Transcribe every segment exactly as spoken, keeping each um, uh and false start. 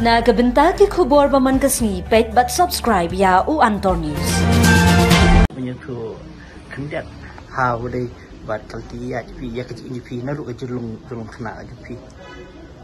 Na ka bynta ki khubor ba man ka sngi, peit bad subscribe ïa U Antor News. Mynta khyndiat ha u dei bad kalti ïa phi ïa ka jingphi na ruh ka jingphi na ruh ka jingphi.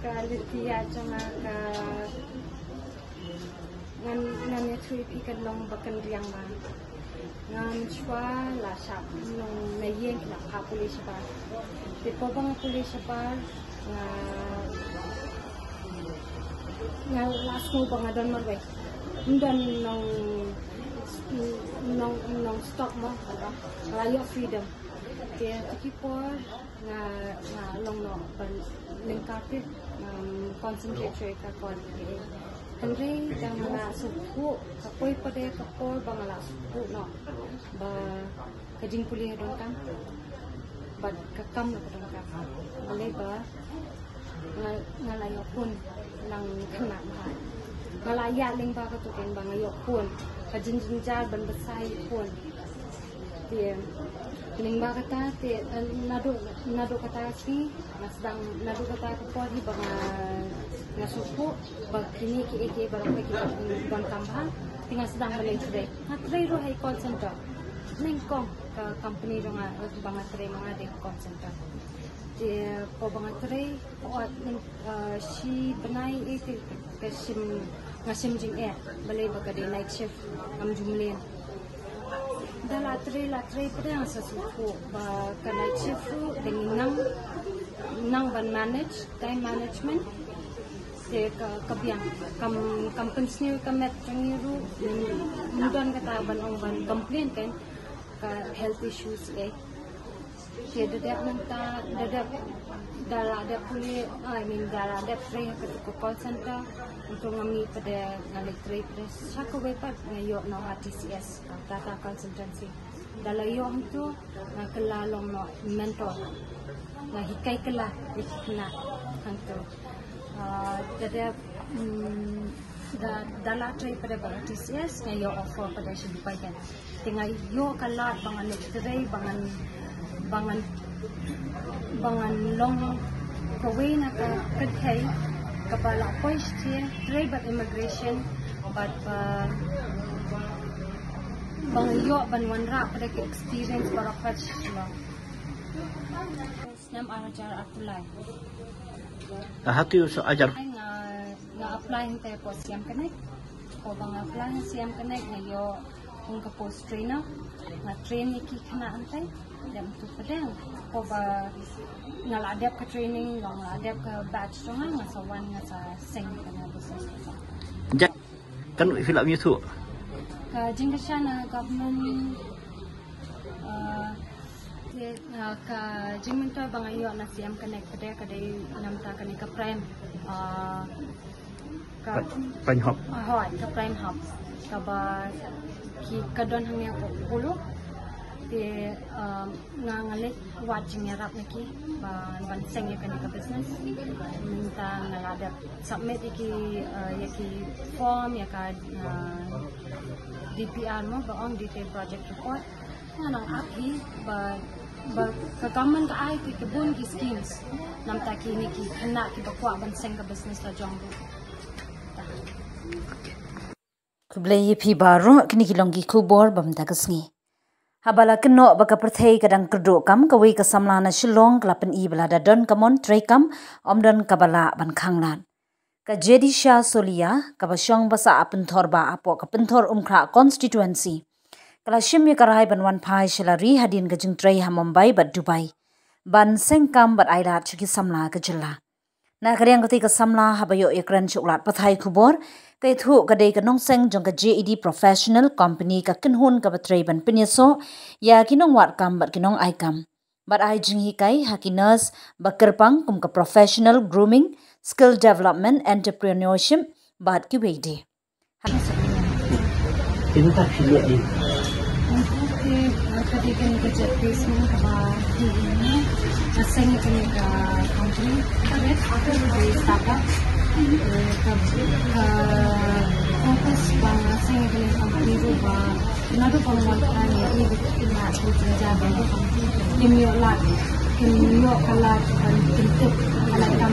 Ka liti ïa jong nga ka ngan ngan ïa three phi kan long ba kan riang ma. Ngan chwa la sha nong na ïeng ki la pha pule shabar. Te ko ba nga pule shabar nga nga la sngewbha nga don marwei. Don nong nong nong stop mo ba la ïoh freedom. Te ki por nga nga long noh ban lyngkar te nga concentrate shuwa ka kon. Hynrei da nga la sngewthuh ka poi pat de ka por ba nga la sngewthuh noh ba ka jingpule ka donkam bad ka kam ka donkam. Balei ba nga nga la ïoh pun nang khynnah bha. Nga la ïa lyngba ka tu ken ba nga ïoh pun ka jingjynjar ban bsa ïa pun. Te lyngba kata te eh, naduh naduh kata shi nga sdang naduh kata ka por hi ba nga nga sngewthuh ba kine ki eh ki eh ba long ki donkam bha. Te nga sdang ba leh trei nga trei ruh ha i call center. Nyngkong ka company ruh nga ba nga trei ma nga dei call center. Te ko ba nga trei ko at nyng- eh, shi bnai eh te ka shim nga shim jingeh balei ba ka dei night shift ngam ju mlien. Da la trei la trei pat nga sa sngewthuh ba ka night shift ruh dang nang nang ban manage time management. Te ka ka biang kam kam pynsniew ka met jong ngi ruh. Ym don kata ban ong ban complain kan ka health issues eh. Te da dep nangta da dep da la dep pule I mean da la dep trei ha ka tu ka call center. Hangtu nga mih pat de nga leit trei pat de sha kawei pat nga ïoh noh ha T C S, Tata Consultancy. Da la ïoh hangtu nga kylla long noh mentor. Nga hikai kylla ïa ki khynnah hangtu. Ah, da dep mm, da da la trei pat de ba T C S nga ïoh offer pat de sha Dubai kan. Te nga ïoh ka lad ba ngan leit trei ba ngan ba ngan ba ngan long kawei na ka kynthei kaba la poi sha trei bad immigration bad ba ba ngan ïoh ban wanrah pat de ka experience baroh pat sha long. Snem ar hajar arphew lai. Nga hati u sa ajar. Ai nga nga apply hangtei hapoh Siam Connect. Ko ba nga apply ha Siam Connect nga ïoh kum ka post trainer. Nga train ïa ki khynnah hangtei. Dep tu pdeng. Ko ba nga la dep ka training, nga la dep ka batch jong nga, nga sa wan nga sa seng kane business. Ja kan u fill up ïa tu. Ka jingkyrshan na government. Uh, Te, ah, ka jingmyntoi ba nga ïoh na Siam Connect pat de ka dei namta kane ka Prime, ah, ka Prime Hub. Ah, hooid, ka Prime Hub kaba ki ka don hangne hapoh Bulu. Te, ah, nga nga leit wad jingïarap na ki ba ban seng ïa kane ka business. Mynta nga la dep submit ïa ki, ah, ïa ki form ïa ka, ah, D P R mo ba ong detail project report. Nga nang ap hi ba ba ka government ka ai ki ki bun ki schemes. Namta kine ki khynnah kiba kwah ban seng ka business la jong ruh. Khublei ïa phi baroh, kine ki long ki khubor ba mynta ka sngi. Haba la kynnoh ba ka pyrthei ka dang kyrduh kam, kawei ka samla na Shillong ka la pyni ba lada don ka mon trei kam, ym don kaba lah ban khanglad. Ka Jedisha Solia, kaba shong basa ha Pynthor ba hapoh ka Pynthor Umkhrah constituency, ka la shim ïa ka rai ban wan phai sha la ri hadien ka jingtrei ha Mumbai bad Dubai ban seng kam bad ailad sha ki samla ka jylla. Na ka liang katei ka samla, haba ïoh ïakren sha u lad pathai khubor, ka ïathuh ka dei ka nongseng jong ka J E D Professional Company, ka kynhun kaba trei ban pynïasoh ïa ki nongwad kam bad ki nongai kam bad ai jinghikai ha ki nurse ba kyrpang kum ka professional grooming, skill development, entrepreneurship bad kiwei de. Kata ka dei kane ka job placement kaba nga seng ïa kane ka company. Ka dei startup. Ka ka purpose ba nga seng ïa kane ka company ruh ba naduh ba nga wan kane ïa ki khynnah ki jynjar ba kim ïoh lad, kim ïoh ka lad ban kyntup ka lad kam.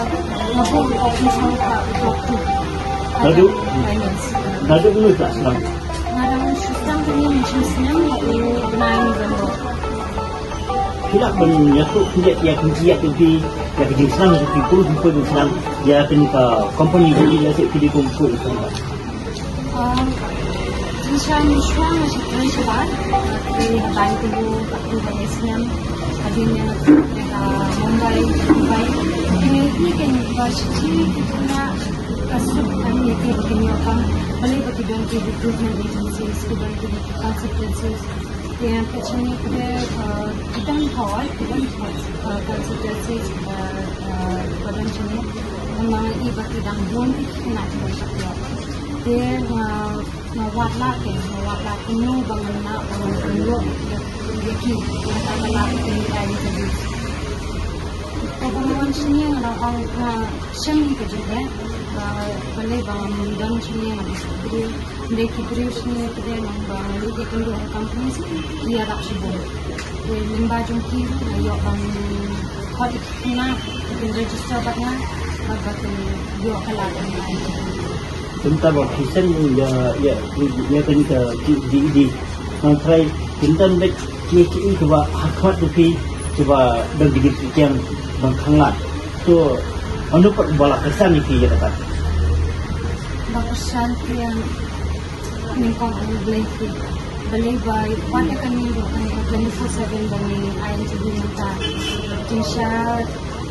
nga buh office ha Doctor. Naduh? Finance. Naduh mynno la sdang? Nga dang shu sdang kane mynshwa snem, ha u bnai November. Phi lah ban ïathuh khyndiat ïa ka jingïaid jong phi, ïa ka jingsdang jong phi, kumno phi poi ban sdang ïa kane ka company jong phi, lehse phi dei kum u C E O. Um, jingshisha nga shu trei shabar, trei ha bank, trei ha bank snem, hadien nga trei ha Mumbai, Dubai. Kine ki kynja ba shisha ki kynja ka suk kan ïa ki ba kin ïoh kam, balei ba ki don ki recruitment agencies, ki don ki consultancies. Te nga pyrshang ïa ki, uh, ki don hoi, ki don hoi, uh, consultancies, uh, uh, ba don shane. Namar i ba ki dang bun ki kynja ki don shane. Te nga, nga wad lah ke, nga wad lah kumno ba ngan lah, ba ngan pynlong ïa ki, ïa ka, ka lah ki, ïa ki. Kaba nga wan shane nga dang ong, nga shem ïa ka jingeh, ba balei ba ngam don shane, ngam don briew, hynrei ki briew shane ki dei nang ba ngi ïakynduh ha company, ki ïarap shibun. Te lyngba jong ki nga ïoh ban khot ïa ki khynnah, kin register bad nga, bad ba kin ïoh ka lad online. Kumta ba phi shem ïa, ïa, ïa kane ka G E D, nang trai, kumta bad ki, ki, kiba ha khmat jong phi, kiba don degree ki kem ban khanglad. To, ano pat ba la kyrshan ïa phi ïa kata? Ba kyrshan phi ïa nyngkong ha U Blei phi. Balei ba wat ïa kane ruh kane ka twenty-four seven ba ngi ai interview mynta. Jingshisha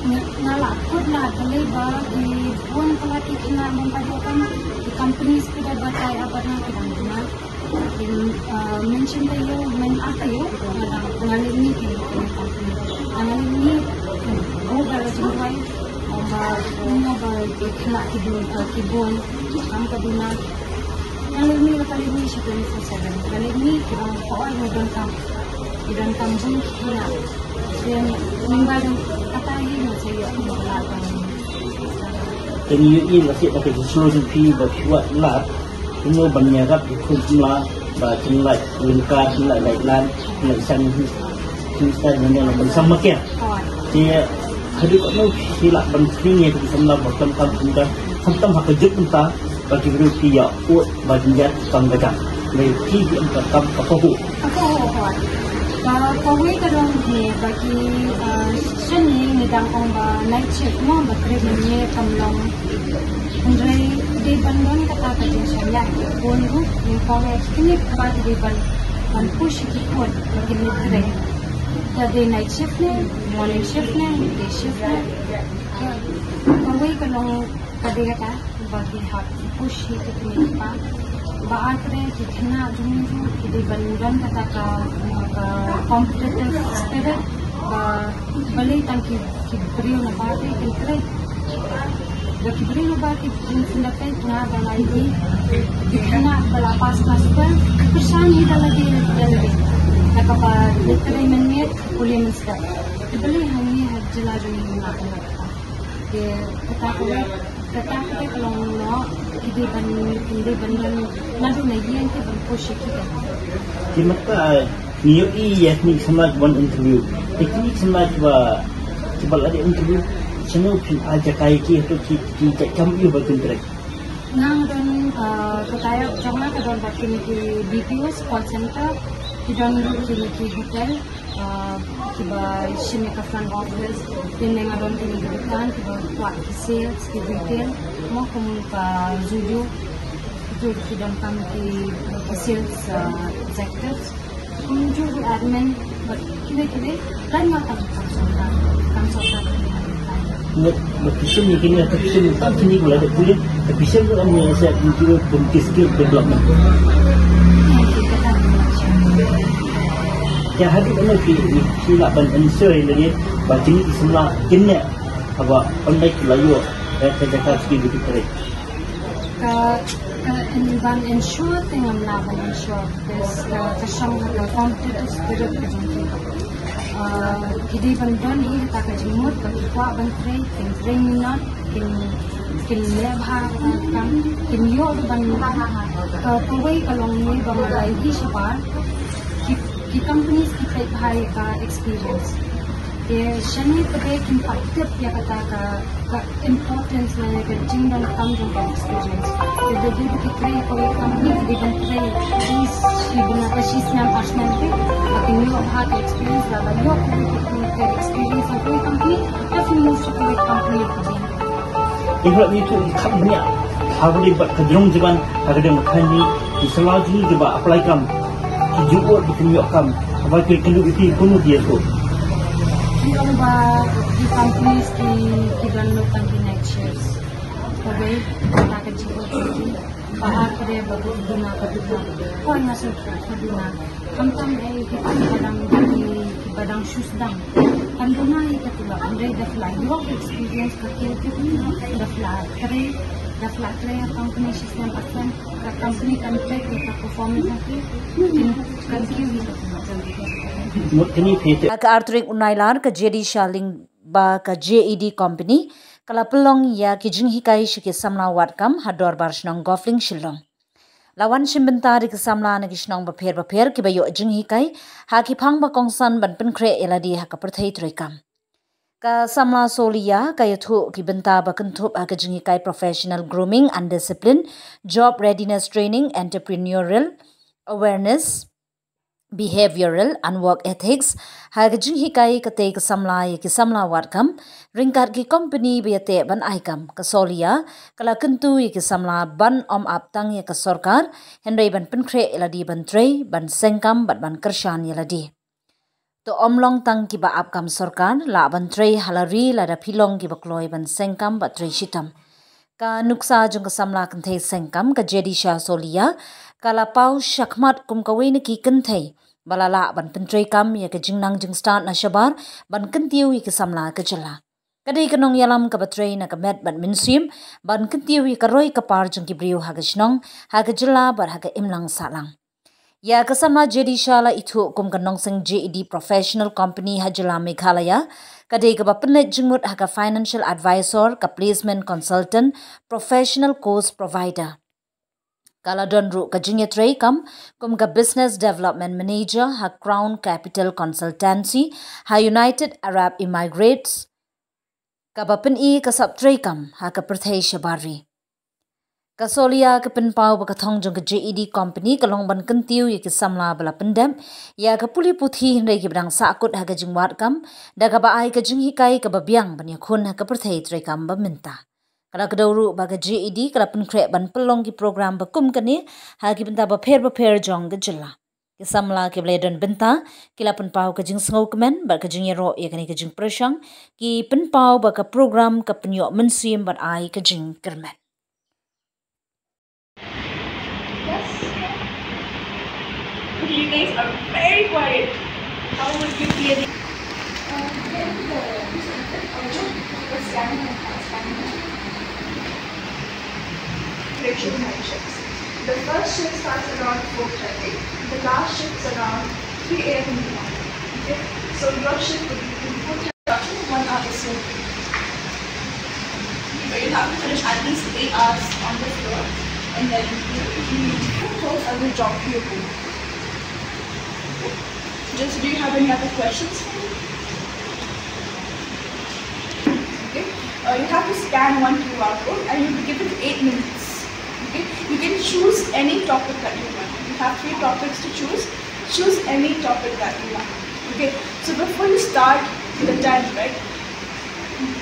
nga, nga la kut la balei ba ki bun palat ki khynnah bym pat ïoh kam, ki companies ki da batai bad nga, ki dang bna. Em, ah, mention taïew, men ar taïew, nga dang, nga leh mih ha kane ka company. Nga leh mih, em, buh ba la jingduwai, em, ba, em, ba ki khynnah ki bun, ah, ki bun, ki kam ka duna. Nga leh mih, nga leh mih sha twenty-four seven. Nga leh mih, ki dang, ki dang, ki dang kam bun ki khynnah. Te, em, mynba jong kata hi nga sa ïoh, em, lad ban Te ngi ïohi lashai ba ka jingsngew jong phi ba phi wad lad, kumno ban ïarap ïa ki khun samla ba kin lait lyngkar, kin lait lait lan, kin lait san, kin stad ban ïarap ban sam makia. Te haduh katno phi lah ban training ïa ki samla ba khlem kam kumta, khamtam ha ka juk mynta ba ki briew ki ïa ud ba jynjar kam ka jam. Lei phi ki em ka kam ka pahuh. Ka pahuh hoi. Ka kawei ka long hi ba ki, ah, shane ngi dang ong ba night shift mo ba trip ne kam long. Hynrei dei ban don kata ka jingshaniah ki khun ruh, ngi kawei kine kiba ki dei ban, ban push ki khun ba kin trip. Ka dei night shift ne, morning shift ne, day shift ne. Ka, kawei ka long ka dei kata. Ba ki hap push hi ki kmie ki kpa. Ba ar kdei ki khynnah jong ngi ruh ki dei ban don kata ka, ka competitive spirit. Ba balei tang ki, ki briew na bar te kin trei. Ba ki briew na bar ki jingpynda peit nga ba lai ki, ki khynnah ba la pass class twelve ki pyrshang hi da lade da lade. Da kaba leh trei mynmiet, pule mynstep. Te balei hangne ha jylla jong ngi ngim lah ïa kata. Te kata ka, kata ka long noh, ki dei ban, ki dei ban don naduh na ïing ki ban push ïa ki. Te mynta ngi ïohi ïa kine ki samla kiban interview. Te kine ki samla kiba, kiba la dep interview, shano phin ai jaka ïa ki hato ki, ki jait kam ïa ba kin trei? Nga don, ah, ka taïew jong nga ka don bad kine ki B P Os, call center, ki don ruh kine ki hotel. Ah, kiba shim ïa ka front office, te nga don kine ki dukan kiba kwah ki sales, ki retail, mo kum ka Zudio, kitu ki donkam ki, ki sales, ah, executives. Kumjuh ki admin, bad kiwei kiwei, lait nga kam, kam sorkar, kam sorkar. Ngut, ba phi shim ïa kine, ba phi shim, tang kine ba la dep pule, ba phi shim ruh ïa kine, sa phi ruh kum ki skill development. Ïa, kata. Ïa, haduh katno phi, phi lah ban ensure ïa lade ba kine ki samla kine haba online ki la ïoh, ïa, ka jaka ki, ki trei. Ka, ka en-, ban ensure te ngam lah ban ensure, because ka, ka shong ha ka competitive spirit ka jong ki. Ki dei ban don hi kata ka jingmut ba ki kwah ban trei, kin trei minot, kin, kin leh bha ka kam, kin ïoh ruh ban, ka, kawei ka long ne ba nga la ïohi shabar, ki, ki companies ki peit bha ïa ka experience. Te shane pat kin pat tip ïa kata ka, ka importance lane ka jingdonkam jong ka experience. Te da dei ba ki trei ha kawei ka company, ki dei ban trei shi, shi bnai, shi snem, ar snem te, ba kin ïoh bha ka experience, la ba ïoh ka, ka, ka experience ha kawei ka company, la phin move sha kawei ka company ka dei. Te hynrei ngi tu ki kham bniah ha ka dei bad ka jrong jiban ha ka dei ba thaiñ ni ki sala jong ngi kiba apply kam ki ju ot ba kin ïoh kam. Haba ki kynduh iti kumno ki ïathuh? Ki ong ba ki companies ki, ki don lut tang ki night shifts. Kawei, kata ka jingmut jong ki. Ba ar kata ba ka duna, ka duna. Kawei nga sngewthuh ka duna. Khamtam eh ki, ki ba dang, ki, ki ba dang shu sdang. Kan duna ïa ka tulop, hynrei da phi la ïoh experience ka skill ki, da phi la trei, da phi la trei ha company shisnem ar snem, ka company kan check ïa ka performance jong ki, kin, kan kiew ïa ka tulop. Mut kini phi te. Ha ka ar tarik u Nailar ka J D Shah Lyngba ka J E D Company ka la pynlong ïa ki jinghikai sha ki samla wad kam ha Dorbar Shnong Gofling Shillong. La wan shim bynta da ki samla na ki shnong bapher bapher kiba ïoh jinghikai ha ki phang ba kongsan ban pynkhreh ïa lade ha ka pyrthei treikam. Ka samla Solia ka ïathuh ki bynta ba kynthup ha ka jinghikai professional grooming and discipline, job readiness training, entrepreneurial awareness, behavioral and work ethics, ha ka jinghikai katei ka samla ïa ki samla wad kam ryngkat ki company ba ïateh ban ai kam. Ka Solia ka la kyntu ïa ki samla ban ym ap tang ïa ka sorkar, hynrei ban pynkhreh ïa lade ban trei, ban seng kam bad ban kyrshan ïa lade. To ym long tang kiba ap kam sorkar, lah ban trei ha la ri lada phi long kiba kloi ban seng kam bad trei shitom. Ka nuksa jong ka samla kynthei seng kam ka J D Shah Solia ka la paw shakhmat kum kawei na ki kynthei ba la lah ban pyntrei kam ïa ka jingnang jingstad na shabar ban kyntiew ïa ki samla ka jylla. Ka dei ka nongïalam kaba trei na ka met bad mynsiem ban kyntiew ïa ka roi ka par jong ki briew ha ka shnong, ha ka jylla bad ha ka imlang sahlang. Ïa ka samla J D Shah la ithuh kum ka Nongseng J E D Professional Company ha jylla Meghalaya, ka dei kaba pynleit jingmut ha ka financial advisor, ka placement consultant, professional course provider. Ka la don ruh ka jingïatrei kam kum ka business development manager ha Crown Capital Consultancy ha United Arab Emirates, kaba pyni ka sap trei kam ha ka pyrthei shabar ri. Ka Solia ka pynpaw ba ka thong jong ka J E D Company ka long ban kyntiew ïa ki samla ba la pyndep ïa ka pule puthi hynrei kiba dang sahkut ha ka jingwad kam, da kaba ai ka jinghikai kaba biang ban ïakhun ha ka pyrthei treikam ba mynta. Ka la kdew ruh ba ka J E D ka la pynkhreh ban pynlong ki program ba kum kane ha ki bynta bapher bapher jong ka jylla. Ki samla kiba la ïadon bynta ki la pynpaw ka jingsngewkmen bad ka jingïaroh ïa kane ka jingpyrshang, ki pynpaw ba ka program ka pynïoh mynsiem bad ai ka jingkyrmen. Yes. You guys are very quiet. How would you feel? Ratio night shifts. The first shift starts around four thirty. The last shift is around three a m in the morning. Okay? So your shift will be between four thirty to one hour. So you have to finish at least eight hours on the floor, and then you, you need to close and drop your boot. Okay? Just, do you have any other questions for me? Okay. Uh, you have to scan one Q R code and you'll be given eight minutes. Okay. You can choose any topic that you want. You have three topics to choose. Choose any topic that you want. Okay. So before you start the time, right,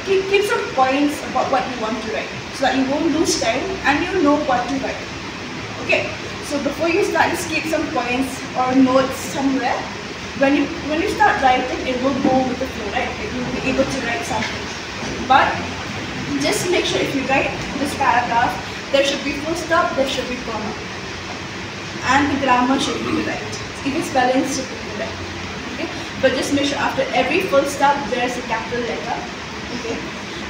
keep, keep some points about what you want to write so that you won't lose time and you know what to write. Okay. So before you start, just keep some points or notes somewhere. When you, when you start writing, it will go with the flow, right? It will be able to write something. But just make sure if you write this paragraph, there should be full stop, there should be comma. And the grammar should be correct. Even spelling should be correct. Okay? But just make sure after every full stop, there's a capital letter. Okay?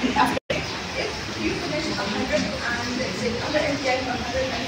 And after, if you finish a hundred and, let's say, hundred and ten or hundred and